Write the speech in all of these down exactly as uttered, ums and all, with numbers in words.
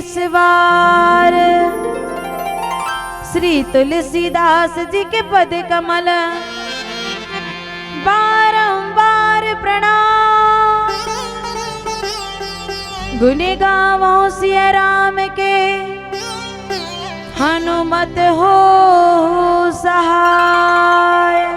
इस बार श्री तुलसीदास जी के पद कमल बारंबार प्रणाम। गुण गावो सिया राम के हनुमत हो सहाय।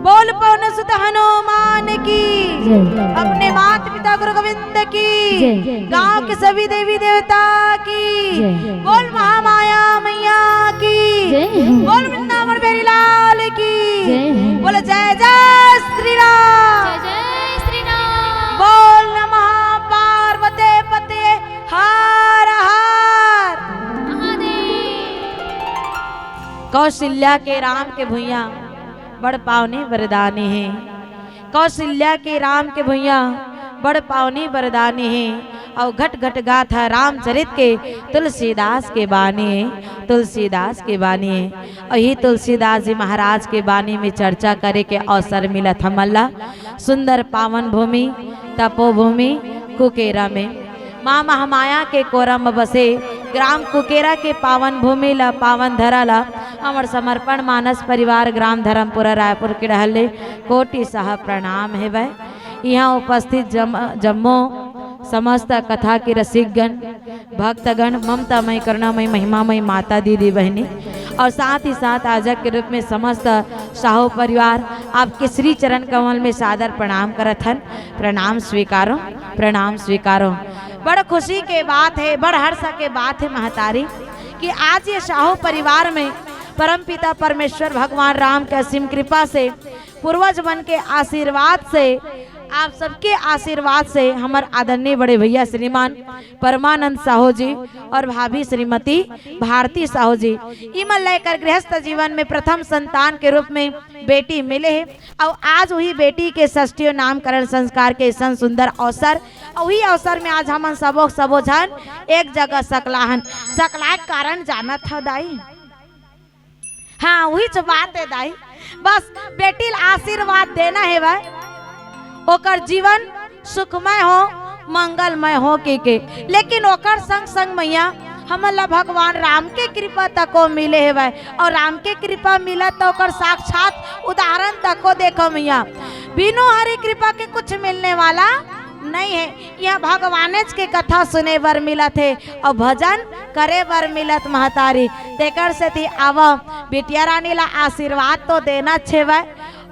बोल पवन सुत हनुमान की, जय। अपने माता पिता गुरु गोविंद की, जय। गांव के सभी देवी देवता की, जय। बोल महामाया मैया की, जय। बोल वृंदावन बिहारी लाल की, जय। बोल जय जय श्री राम। जय जय श्री राम। बोल नमः पार्वती पते हर हर। कौशल्या के राम के भुइयां बड़ पावनी वरदानी हे। कौशल्या के राम के भुइयां बड़ पावनी वरदानी हे। अउ घट घट गाथा रामचरित के तुलसीदास के बानी हे, तुलसीदास के बानी हे। अउ ही तुलसीदास जी महाराज के बानी में चर्चा करे के अवसर मिलत हमन ला। सुंदर पावन भूमि, तपोभूमि कुकेरा में माँ महामाया के कोरा म बसे ग्राम कुकेरा के पावन भूमि ला, पावन धरा ला हमर समर्पण मानस परिवार ग्राम धर्मपुरा रायपुर के डहर ले कोटि सह प्रणाम हेवय। इहाँ उपस्थित जम-, जम्मो समस्त कथा के रसिकगण, भक्तगण, ममतामय, करुणामय, महिमामय माता, दीदी, बहिनी और साथ ही साथ आजक के रूप में समस्त साहू परिवार आपके श्री चरण कमल में सादर प्रणाम करत हन। प्रणाम स्वीकारो, प्रणाम स्वीकारो। बड़ खुशी के बात हे, बड़ हर्ष के बात हे महतारी, कि आज ये साहू परिवार में परमपिता परमेश्वर भगवान राम के असीम कृपा से, पूर्वज मन के आशीर्वाद से, आप सबके आशीर्वाद से हमर आदरणीय बड़े भैया श्रीमान परमानंद साहू जी और भाभी श्रीमती भारती साहू जी, इमन लेकर गृहस्थ जीवन में प्रथम संतान के रूप में बेटी मिले हे। अउ आज वही बेटी के षष्ठी नामकरण संस्कार के ऐसन सुंदर अवसर, अउ वही अवसर में आज हमन सबो सबो झन एक जगह सकलाहन। सकलाए के कारण जानत हव दाई? हाँ, वही तो बात हे दाई। बस बेटी ला आशीर्वाद देना हेवय, ओकर जीवन सुखमय हो, मंगलमय हो के, के। लेकिन ओकर संग संग मैया हमन ला भगवान राम के कृपा तको मिले हेवय, और राम के कृपा मिलत त ओकर साक्षात उदाहरण तको देखो मैया। बिनु हरि कृपा के कुछ मिलने वाला नहीं हे। इहाँ भगवानेच के कथा सुने बर मिलत हे और भजन करे बर मिलत महतारी। तेकर सेती आवा, बिटिया रानी ला आशीर्वाद तो देना छेवय,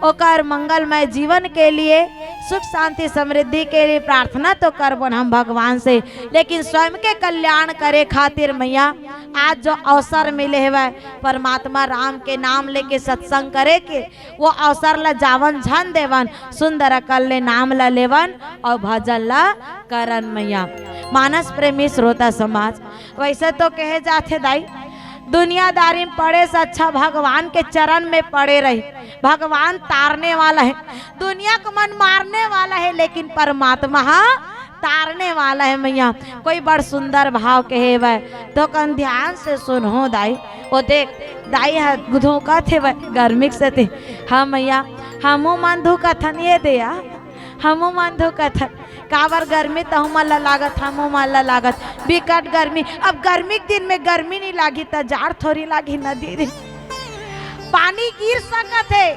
ओकर मंगलमय जीवन के लिए, सुख शांति समृद्धि के लिए प्रार्थना तो करबोन हम भगवान से, लेकिन स्वयं के कल्याण करे खातिर मैया आज जो अवसर मिले हेवय परमात्मा राम के नाम लेके सत्संग करे के, वो अवसर ला जावन झन देवन, सुंदर अकल ले नाम ला लेवन और भजन ला करन मैया। मानस प्रेमी श्रोता समाज, वैसे तो कहे जाथे दाई, दुनियादारी में पड़े से अच्छा भगवान के चरण में पड़े रही। भगवान तारने वाला हे, दुनिया के मन मारने वाला हे, लेकिन परमात्मा हा तारने वाला हे मैया। कोई बड़ सुंदर भाव कहे हेवय, तो कन ध्यान से सुनहो दाई। ओ देख, दाई ह धुकत हेवय गर्मी के सेती। हाँ मैया, हमू मन धुकथन ये दे या, हमू मन धुकथन। काबर गर्मी तहू मन ला लागत, हमू मन ला लागत। बिकट गर्मी। अब गर्मी के दिन में गर्मी नहीं लागी त जाड़ थोड़ी लागी न दीदी। पानी गिर सकत हे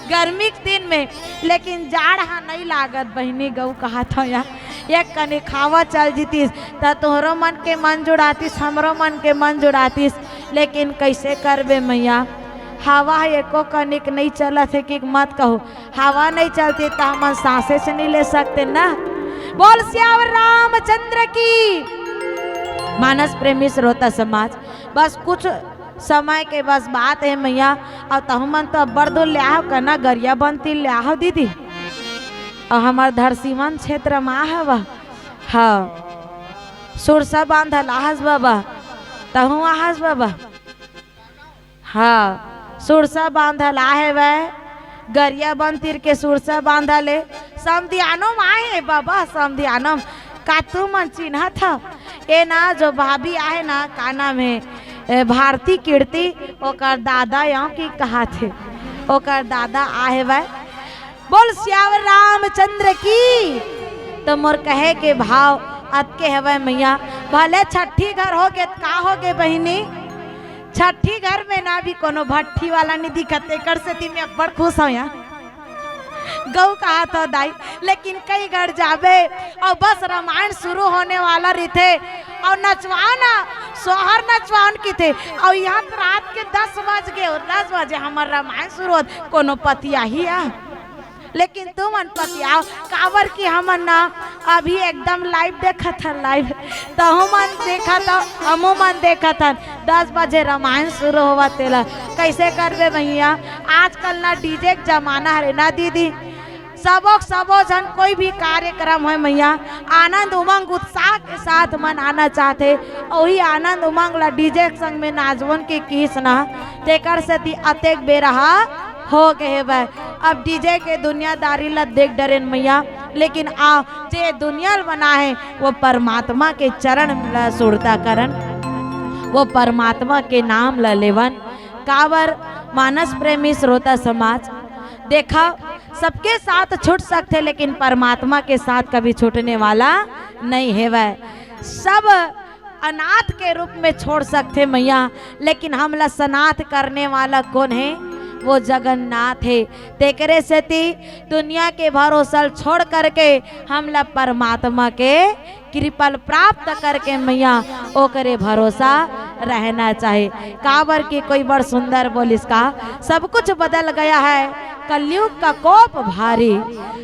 गर्मी के दिन में, लेकिन जाड़ हा नहीं लागत बहिनी। गऊ कहत हव या, एक कनिक हवा चल जीतिस त तोहरो मन के मन जुड़ातिस, हमरो मन के मन जुड़ातिस। लेकिन कैसे करबे मैया, हवा ह एको कनिक नहीं चलत हे कि मत कहू। हवा नहीं चलती त हमन सांसे से नहीं ले सकते ना। बोल सियावर रामचंद्र की। मानस प्रेमी श्रोता समाज, बस कुछ समय के बस बात हे मैया। अउ तहू मन तो अब्बड़ दूर ले आहो कना, गरियाबंद तीर ले आहो दीदी। अउ हमर धरसीवन क्षेत्र म हव। हाँ, सुरसा बांध ल आहस बाबा, तहू आहस बाबा। हाँ, सुरसा बांध ल आहे वय, गरियाबंद तीर के सुरसा बांध ले। समधियानो म आहे बाबा, समधियानो म। का तुमन चिन्हत हव? ए ना जो भाभी आहे ना, का नाम हे, ए, भारती कीर्ति, ओकर दादा यव कि कहत हे, ओकर दादा आहे वय। बोल सियावर रामचंद्र की। तो मोर कहे के भाव अतके हवय मैया, भले छट्ठी घर होगे त का होगे बहिनी, छट्ठी घर में ना भी कोनो भट्ठी वाला नहीं दिखत, तेकर सेती मैं अब्बड़ खुश हूँ यार। गऊ कहा था दाई, लेकिन कई घर जाबे अउ बस रामायण शुरू होने वाला रहिथे अउ नचवान, सोहर नचवान किथे अउ यहाँ त रात के दस बज गे अउ दस बजे हमर रामायण शुरू होत, कोनो पतियाही आ। लेकिन तुमन पतियाव, काबर कि हमन ना अभी एकदम live देखत हन, live। तहु मन देखत हव, हमू मन देखत हन। दस बजे रामायण शुरू होवत तेला कइसे करबे भैया? आजकल ना DJ के जमाना हरे ना दीदी, सबो सबो झन कोई भी कार्यक्रम होय मैया, आनंद उमंग उत्साह के साथ मनाना चाहथे। ओही आनंद उमंग ला DJ के संग में नाचवन के किस ना, तेकर सेती अतेक बेरा हा हो गए हेवय। अब DJ के दुनियादारी ला देख डरेन मैया, लेकिन आ जे दुनिया ल बना हे, वो परमात्मा के चरण ला सुरता करन, वो परमात्मा के नाम ला लेवन। काबर मानस प्रेमी श्रोता समाज, देखा, सबके साथ छूट सकथे, लेकिन परमात्मा के साथ कभी छूटने वाला नहीं हेवय। सब अनाथ के रूप में छोड़ सकथे मैया, लेकिन हमला सनाथ करने वाला कोन हे? वो जगन्नाथ हे। तेकरे सेती दुनिया के भरोसा ल छोड़ करके हमला परमात्मा के कृपा ल प्राप्त करके मैया ओकरे भरोसा रहना चाही। काबर कि कोई बड़ सुंदर बोलिस का, सब कुछ बदल गया है, कलयुग का कोप भारी,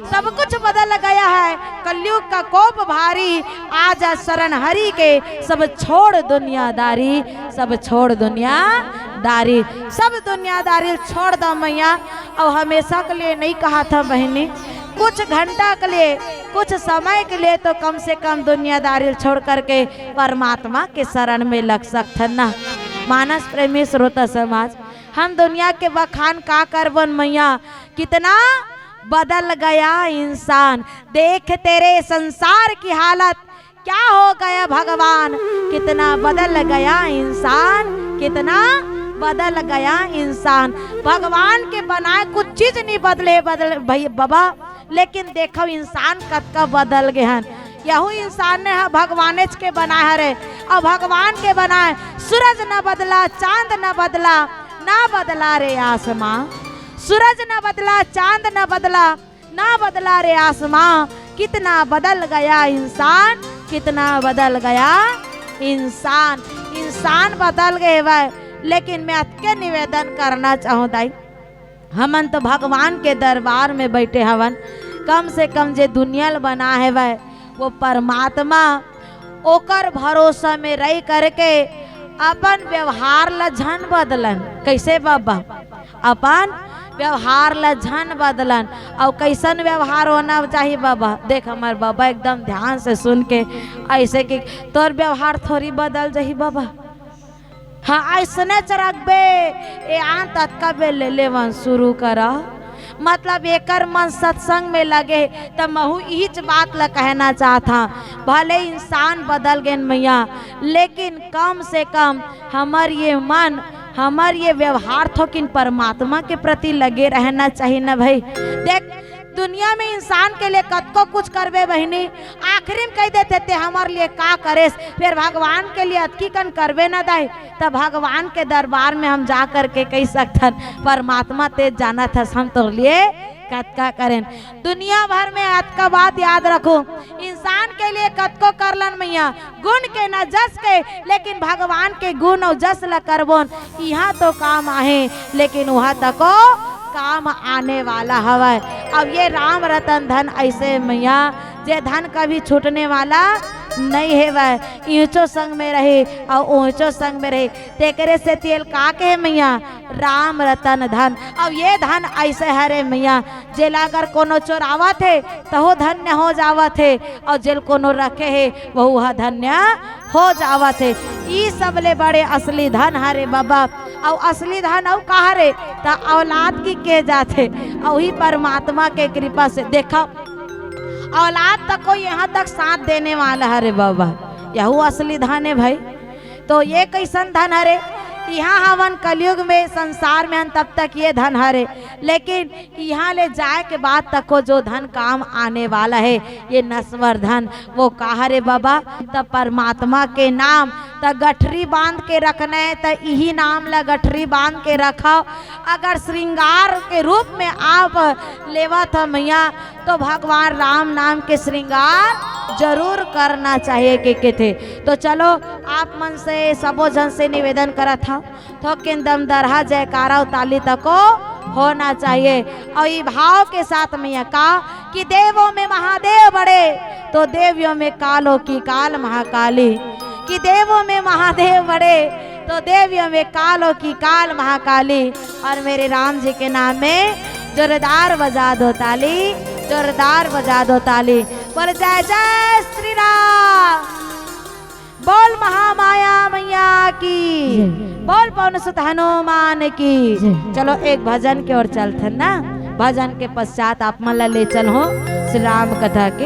सब कुछ बदल गया है, कलयुग का कोप भारी। आजा शरण हरि के, सब छोड़ दुनियादारी, सब छोड़ दुनियादारी, सब दुनियादारी छोड़ द मैया। अउ हमेशा के लिए नहीं कहा था बहिनी, कुछ घंटा के लिए, कुछ समय के लिए तो कम से कम दुनियादारी छोड़ करके परमात्मा के शरण में लग सकथन ना। मानस प्रेमी श्रोता समाज, हम दुनिया के बखान का करबन मैया, कितना बदल गया इंसान। देख तेरे संसार की हालत, क्या हो गया भगवान, कितना बदल गया इंसान, कितना बदल गया इंसान। भगवान के बनाए कुछ चीज नहीं बदले, बदल भई बाबा, लेकिन देखव इंसान कतका बदल गे हन। यहू इंसान ने ह भगवानेच के बनाए हरे, अउ भगवान के बनाए सूरज न बदला, चांद न बदला, ना बदला रे आसमां। सूरज न बदला, चांद न बदला, ना बदला रे आसमां। कितना बदल गया इंसान, कितना बदल गया इंसान। इंसान बदल गए हेवय, लेकिन मैं अतके निवेदन करना चाहूँ दाई, हमन तो भगवान के दरबार में बैठे हवन, कम से कम जे दुनिया ल बना हेवय वो परमात्मा, ओकर भरोसा में रह करके अपन व्यवहार ला झन बदलन। कैसे बाबा? अपन व्यवहार ला झन बदलन। अउ कैसन व्यवहार होना चाही बाबा? देख हमर बाबा एकदम ध्यान से सुन के, ऐसे कि तोर व्यवहार थोड़ी बदल जाही बाबा। हाँ, अइसनेच रखबे, ए आन ततका बेर ले लेवन शुरू करा। मतलब एकर मन सत्संग में लगे, त महू इहीच बात ला कहना चाहत हंव। भले इंसान बदल गेन मैया, लेकिन कम से कम हमर ये मन, हमर ये व्यवहार थोकिन परमात्मा के प्रति लगे रहना चाहिए ना भाई। देख, दुनिया में इंसान के लिए कतको कुछ करबे बहिनी, आखिरी में कह देथे, "ते हमर लिए का करेस?" फिर भगवान के लिए अतकी कन करबे न दाई, तब भगवान के दरबार में हम जा करके कह सकथन, "परमात्मा ते जानत हस हम तोर लिए कतका करेन।" दुनिया भर में अतका बात याद रखो, इंसान के लिए कतको करलन मैया, गुण के न जस के, लेकिन भगवान के गुण अउ जस ल करबोन, इहाँ तो काम आहे, लेकिन उहाँ तको काम आने वाला हवय। अब ये राम रतन धन ऐसे मैया, जे धन कभी छूटने वाला नहीं हेवय, इहचो संग में रही अउ उहचो संग में रही। तेकरे सेती एला का कहे मैया, राम रतन धन। अब ये धन ऐसे हरे मैया, जेला अगर कोनो चोरावत हे, तहु धन्य हो जावत हे, अउ जेल कोनो रखे हे, वहू ह धन्य हो जावत हे। ई सबले बड़े असली धन हरे बाबा। अउ असली धन अउ का हरे? त औलाद की के जाथे, अउ ही परमात्मा के कृपा से देखा, औलाद त कोई यहाँ तक साथ देने वाला हरे बाबा, यहू असली धन हे भाई। तो ये कैसन धन हरे? इहाँ हवन कलयुग में, संसार में हन, तब तक ये धन हरे, लेकिन इहाँ ले जाए के बाद तको जो धन काम आने वाला हे, ये नश्वर धन, वो का हरे बाबा? त परमात्मा के नाम, त गठरी बांध के रखना हे, त इही नाम ला गठरी बांध के रखव। अगर श्रृंगार के रूप में आप लेवत ह मैया, तो भगवान राम नाम के श्रृंगार जरूर करना चाहिए के कथे। तो चलो, आप मन से, सबो झन से निवेदन करत हव, थोकिन दमदरहा जयकारा अउ ताली तको होना चाहिए। अउ ई भाव के साथ मैया का कि देवों में महादेव बड़े, तो देवियों में कालों की काल महाकाली, कि देवों में महादेव बड़े, तो देवियों में कालों की काल महाकाली। और मेरे राम जी के नाम में जोरदार बजा दो ताली, जोरदार बजा दो ताली। बोल जय जय श्री राम, बोल महामाया मैया की, जय। बोल पवन सुत हनुमान की। जय। चलो, एक भजन के ओर चलथन ना, भजन के पश्चात आप मन ला ले चलहूं श्री राम कथा के।